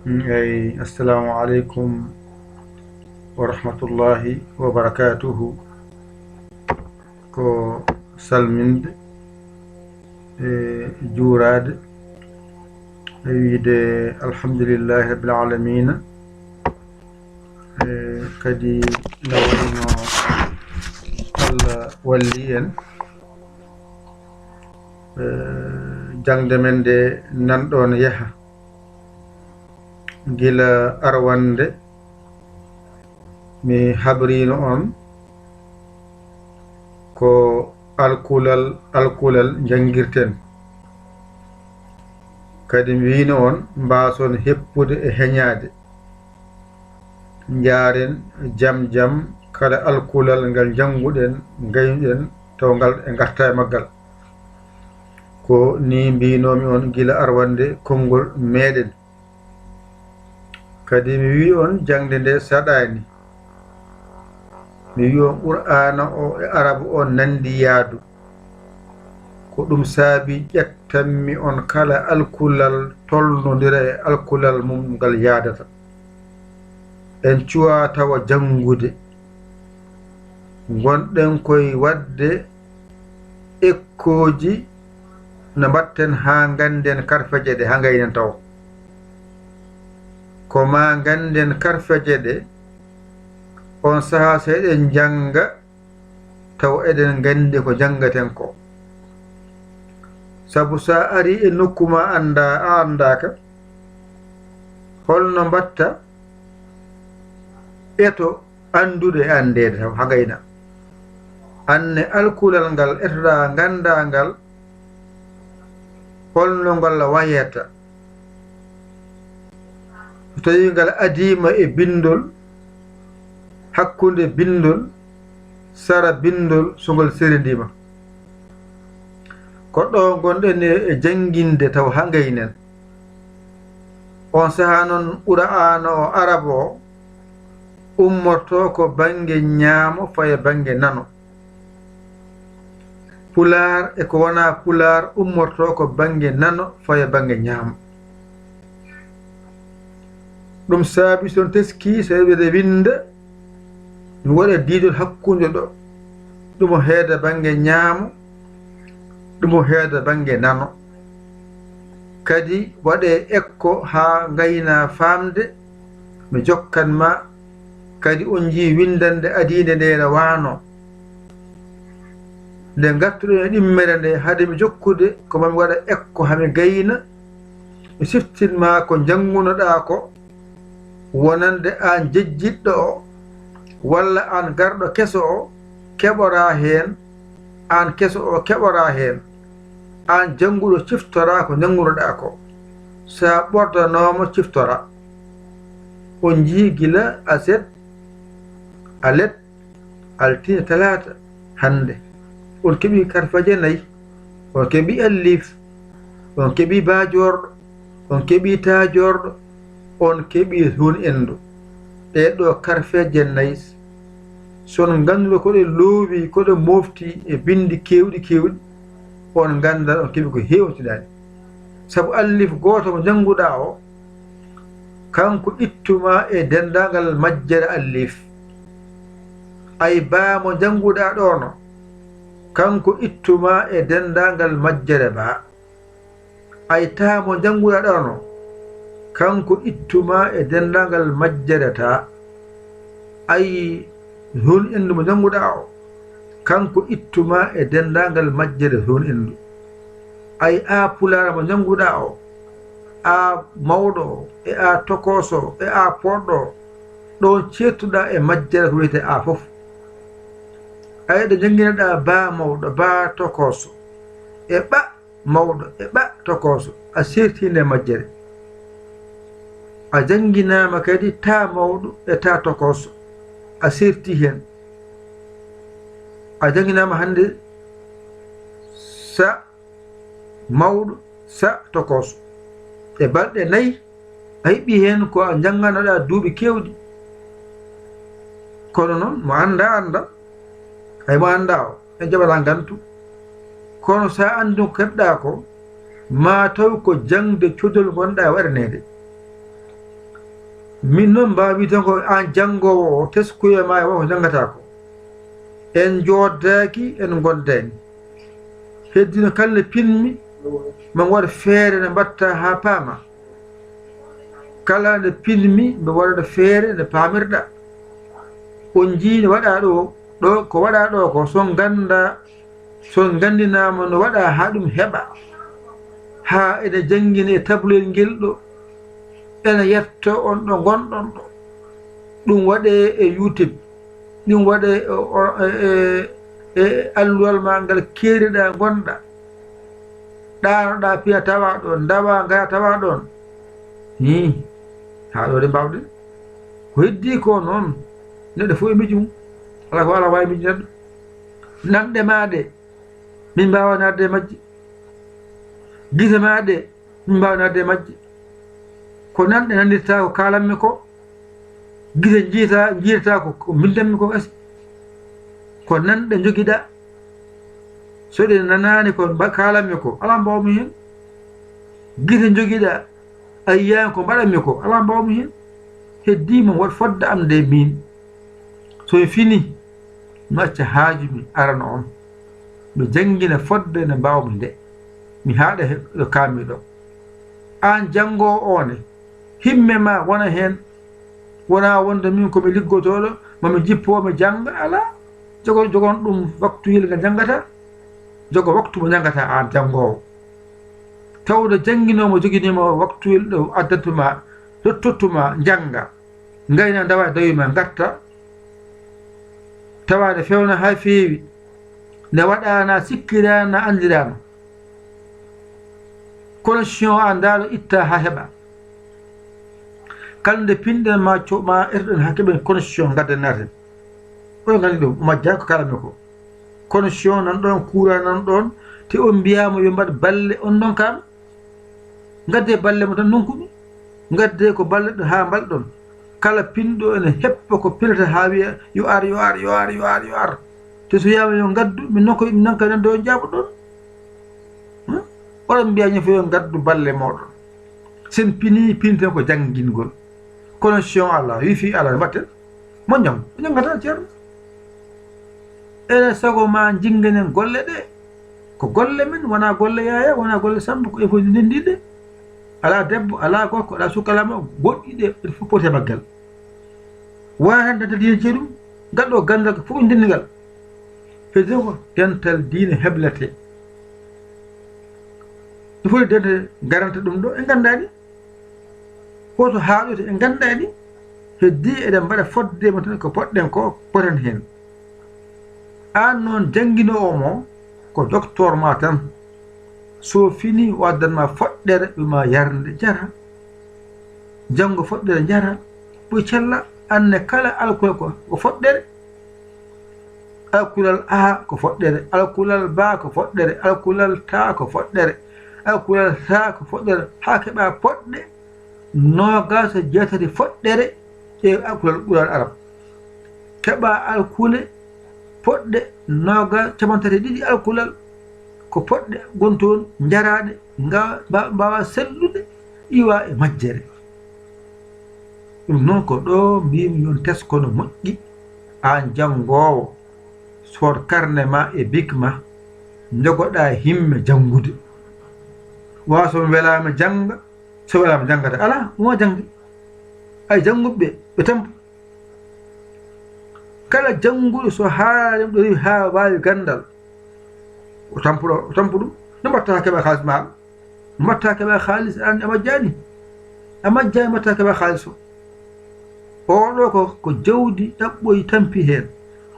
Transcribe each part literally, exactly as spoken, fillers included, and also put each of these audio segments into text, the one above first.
Eyi, assalamu aleykum wa rahmatullahi wa barakatuhu. Ko salminde e juuraade e wiide alhamdulillahi rabbil alamina. E kadi nde wayno Allah walli en, e jaŋde men nde nan ɗoon yaha. Gila arwannde mi habriino on ko alkulal, alkulal njanngirten. Kadi mi wiino on mbaason heppude e heñaade. Njaaren jam jam kala alkulal ngal njannguɗen, ngaynuɗen, taw ngal e ngarta e maggal. Ko ni mbiinoomi on gila arwannde konngol meeɗen. Kadi mi wii on jaŋde nde saɗaani. Mi wii on Qur'aana o e Arabu o nanndi yaadu. Ko ɗum saabi ƴettanmi on kala alkulal tolnondira e alkulal mum ngal yaadata. En cuwaa tawa janngude. Ngonɗen koy waɗde ekkooji no mbaɗten haa ngannden karfeeje ɗe, haa ngaynen taw. Ko maa ngannden karfeeje ɗe, on sahaa so eɗen njannga, taw eɗen nganndi ko njanngaten ko. Sabu so a arii e nokku ma annda, a anndaaka, holno mbaɗta? Eto anndude e anndeede taw haa ngayna. Anne alkulal ngal etoɗaa nganndaa ngal, holno ngal wayata? So tawii ngal adiima e binndol, hakkunde binndol, sara binndol, so ngal serendiima. Ko ɗo ngonɗen e, e jannginde taw haa ngaynen. On sahaa noon Qur'aana o Arab o ummorto ko bannge ñaamo faya bannge nano. Pulaar e ko wonaa Pulaar ummorto ko bannge nano faya bannge ñaamo. Ɗum saabi so on teskii, so eɓe winnda, mi waɗa diidol hakkunde ɗo. Ɗum o heeda bannge ñaamo, ɗum o heeda bannge nano. Kadi waɗee ekko haa ngaynaa faamde, mi jokkan ma. Kadi on njii winndannde adiinde nde no waano. Nde ngartuɗen e ɗimmere nde, hade mi jokkude, ko maa mi waɗa ekko haa mi gayna, mi siftin ma ko njanngunoɗaa ko, wonande aan jejjitɗo o, walla aan garɗo keso o, keɓoraa heen, aan keso o keɓoraa heen, aan jannguɗo ciftoraa ko njanngunoɗaa ko. So a ɓordanooma ciftoraa. On njii gila aset, alet, altine, talaata, hannde. On keɓii karfeeje nayi. On keɓii alliif. On keɓii baa joorɗo. On keɓii taa joorɗo. On keɓii huun enndu. Ɗee ɗoo karfeeje nayi, so on ngannduno ko ɗe loowi, ko ɗe moofti e binndi keewɗi keewɗi, on nganndan on keɓi ko heewi on tiɗaani. Sabu alliif gooto mo njannguɗaa o, kanko ittumaa e denndaangal majjere alliif. Ay baa mo njannguɗaa ɗoon o, kanko ittumaa e denndaangal majjere baa. Ay taa mo njannguɗaa ɗoon o, kanko ittumaa e denndaangal majjere taa. Ay huun enndu mo njannguɗaa o, kanko ittumaa e denndaangal majjere huun enndu. Ay aa Pulaar mo njannguɗaa o, aa mawɗo o, e aa tokooso o, e aa poɗɗo o, ɗoon ceertuɗaa e majjere ko wiyetee aa fof. Ay ɗo njannginoɗaa baa mawɗo, baa tokooso, e ɓa mawɗo e ɓa tokooso, a seertii nde majjere. A jannginaama kadi taa mawɗo e taa tokooso, a seertii heen. A jannginaama hannde sa mawɗo, sa tokooso. E balɗe nayi, a heɓii heen ko a njannganoɗaa duuɓi keewɗi. Kono noon, mo anndaa, anndaa. Hay mo anndaa o, en jaɓataa ngantu. Kono so a anndii ko keɓɗaa ko, maa taw ko jaŋde codol ngonɗaa waɗaneede. Min noon mbaawi tan ko aan janngoowo o, teskuya ma e wonko njanngataa ko. En njoodaaki, en ngondaani. Heddino kala nde pinmi, ma waɗ feere nde mbaɗta haa paama. Kala nde pinmi, mbe waɗa feere nde paamirɗa. On njii nde waɗaa ɗo, ɗo ko waɗaa ɗo ko, so ngannda, so nganndinaama no waɗaa haa ɗum heɓa. Haa ene janngine e tablel ngel ɗo, ene yetto on ɗo ngonɗon ɗo. Ɗum waɗee e YouTube, ɗum waɗee e, e, e, e alluwal ma ngal keeriɗaa ngonɗa. Ɗaanoɗaa piya tawa ɗon, ndawa ngara tawa ɗon. Hi, haa ɗo de mbaawɗen. Ko heddii ko noon, neɗɗo fof e miijo mum. Alaa ko alaa waawi miijo neɗɗo. Nanɗe ma ɗe, min mbaawa naatde e majje. Gite ma ɗe, min mbaawa naatde e majje. Ko nanɗe nandirta ko kaalanmi ko, gite njiita, njiirta ko, ko mbindanmi ko gasi. Ko nanɗe njogiɗa, so ɗe nanaani ko mba-, kaalanmi ko, alaa mbaawmi heen. Gite njogiɗa, a yiyaani ko mbaɗanmi ko, alaa mbaawmi heen. Heddii mum waɗ fodde am nde miin. So mi fini, mi acca haaju mi arana on. Mi janngina fodde nde mbaawmi nde. Mi haaɗa he ɗo kaami ɗo. Aan janngoowo o ne, himme ma wona heen. Wonaa wonde min ko mi liggotooɗo, ma mi jippoo mi jannga, alaa. Jogo, jogon ɗum waktuyel ngal njanngata. Jogo waktu mo njanngata aan janngoowo. Tawde jannginoomo joginiima waktuyel ɗo addantu ma, tottottu ma njannga. Ngayna ndawa dawi ma ngatta. Tawa ne fewna haa feewi. Ne waɗaana, sikkiraana, anndirano. Kono si on a ndaaro itta haa heɓa. Kala nde pinɗen ma co-, ma etoɗen haa keɓen connexion ngadden naaten. Oɗon nganndi ɗum, o majjaa ko kaalanmi ko. Connexion nan ɗon, courant nan ɗon, te on mbiyaama yo mbaɗ balle on ɗon kam. Ngadde balle mo tan nonkuɗo. Ngadde ko balle ɗo haa mbalɗon. Kala pinɗo ene heppa ko pinata haa wiya yo ar, yo ar, yo ar, yo ar, yo ar. Te so wiyaama yo ngaddu, min non ko min nanka nan ɗo jaaboɗon. Hmm? Oɗon mbiya ñifo yo ngaddu balle mooɗon. Sen pini, pinten ko janngingol. Kono si on alaa, wifi alaa, mbaɗten. Mo ñaw, o ñangata ceerno. Ene sago ma njingenen golle ɗe. Ko golle men, wonaa golle Yaaya, wonaa golle Sammba, ko e fof ndendiɗe. Alaa debbo, alaa gorko, alaa suka, alaa mawɗo, goɗɗi ɗe, ɗe fof poti e maggal. Wonaa tan dental diine ceeɗum, ngal ɗo ganndal ko fof ndendigal. Heddi ko dental diine heblete. Ɗum fof dental garanta ɗum ɗo, en nganndaani. Hoto haaɗoyta en nganndaani, heddii eɗen mbaɗa fodde mo tan ko poɗɗen ko, poten heen. Aan noon jannginoowo mo ko doktoor ma tan. So fini o addan ma foɗɗere, ɓe ma yarnde jara. Janngo foɗɗere jara, ɓoy cella, anne kala alkol ko, ko foɗɗere. Alkulal A ko foɗɗere, alkulal Ba ko foɗɗere, alkulal Ta ko foɗɗere, alkulal Sa ko foɗɗere, haa keɓa poɗɗe noogaas e jeetati foɗɗere e alkulal ɓural Arab. Keɓa alkule poɗɗe noogaas, capanɗe tati e ɗiɗi alkulal, ko poɗɗe gon toon jaraaɗe, nga-, mba-, mbaawa sellude, iwa e majjere. Ɗum noon ko ɗo mbiymi yon tesko no moƴƴi, aan janngoowo, sood karne ma e bik ma, njogoɗaa himme janngude. Wa so mi welaama jannga, so welaama janngata. Alaa, mo janngi. Ay jannguɓe, ɓe tampu. Kala jannguɗo so haala ɗum ɗo rewi haa waawi ganndal, o tampuɗo, o tampu ɗum. No mbaɗta haa keɓa kaalis ma? Mbaɗta keɓa kaalis, an a majjaani. A majjaani, mbaɗta keɓa kaalis o. Oo ɗo ko, ko jawdi ɗaɓɓoy tampi heen.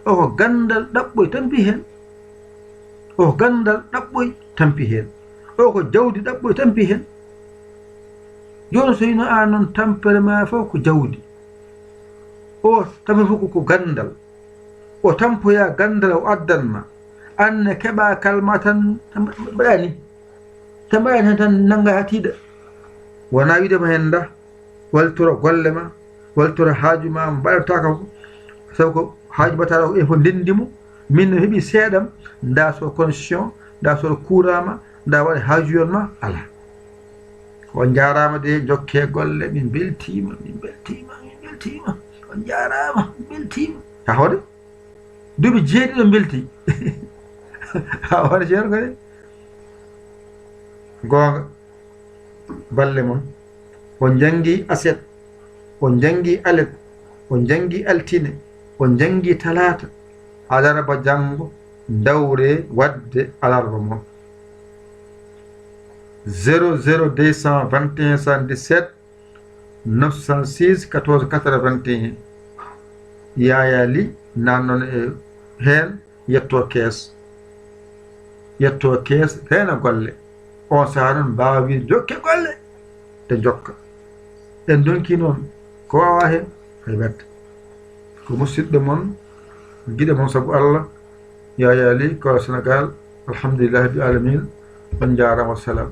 O ko ganndal ɗaɓɓoy tampi heen. O ko ganndal ɗaɓɓoy tampi heen. O ko jawdi ɗaɓɓoy tampi heen. Jooni so hino aan noon tampere ma fof ko jawdi. O tampere fof ko, ko ganndal. O tampoya ganndal o addan ma. Aan ne keɓa kalma tan mbaɗani. Tan mbaɗani heen tan nannga haa tiiɗa. Wonaa wiide ma heen nda, waltoro golle ma, waltoro haaju ma, mbaɗata kam. Sabu ko haaju mbaɗata o, e fof ndenndi mo. Min no heɓi seeɗam, nda so connexion, nda so courant ma, nda waɗa haaju yon ma, alaa. On njaaraama de, njokkee golle, min mbeltiima, min mbeltiima, min mbeltiima. On njaaraama, min mbeltiima. Haa hoɗe? Duuɓi jeeɗiɗo mbeltii. Haa hoɗe ceerno de. Goonga. Balle mon. On njanngi aset, on njanngi alet, on njanngi altine, on njanngi talaata, alarba janngo, ndawree waɗde alarba mon. Zéro zéro deux cent vingt et un soixante-dix-sept neuf cent six quatorze quatre-vingt et un. Yaayaa Li naannoon e heen, yettoo kees, yettoo kees, reena golle. On sahaa noon mbaawa wiide, "Jokke golle," ɗe njokka. En ndonki noon ko waawaa heen, hay batte. Ko musidɗo mon, giɗo mon sabu Allah, Yaayaa Li, Kolo Senegaal. Alhamdulillahi rabbil aalamiin. On njaaraama, wassalam.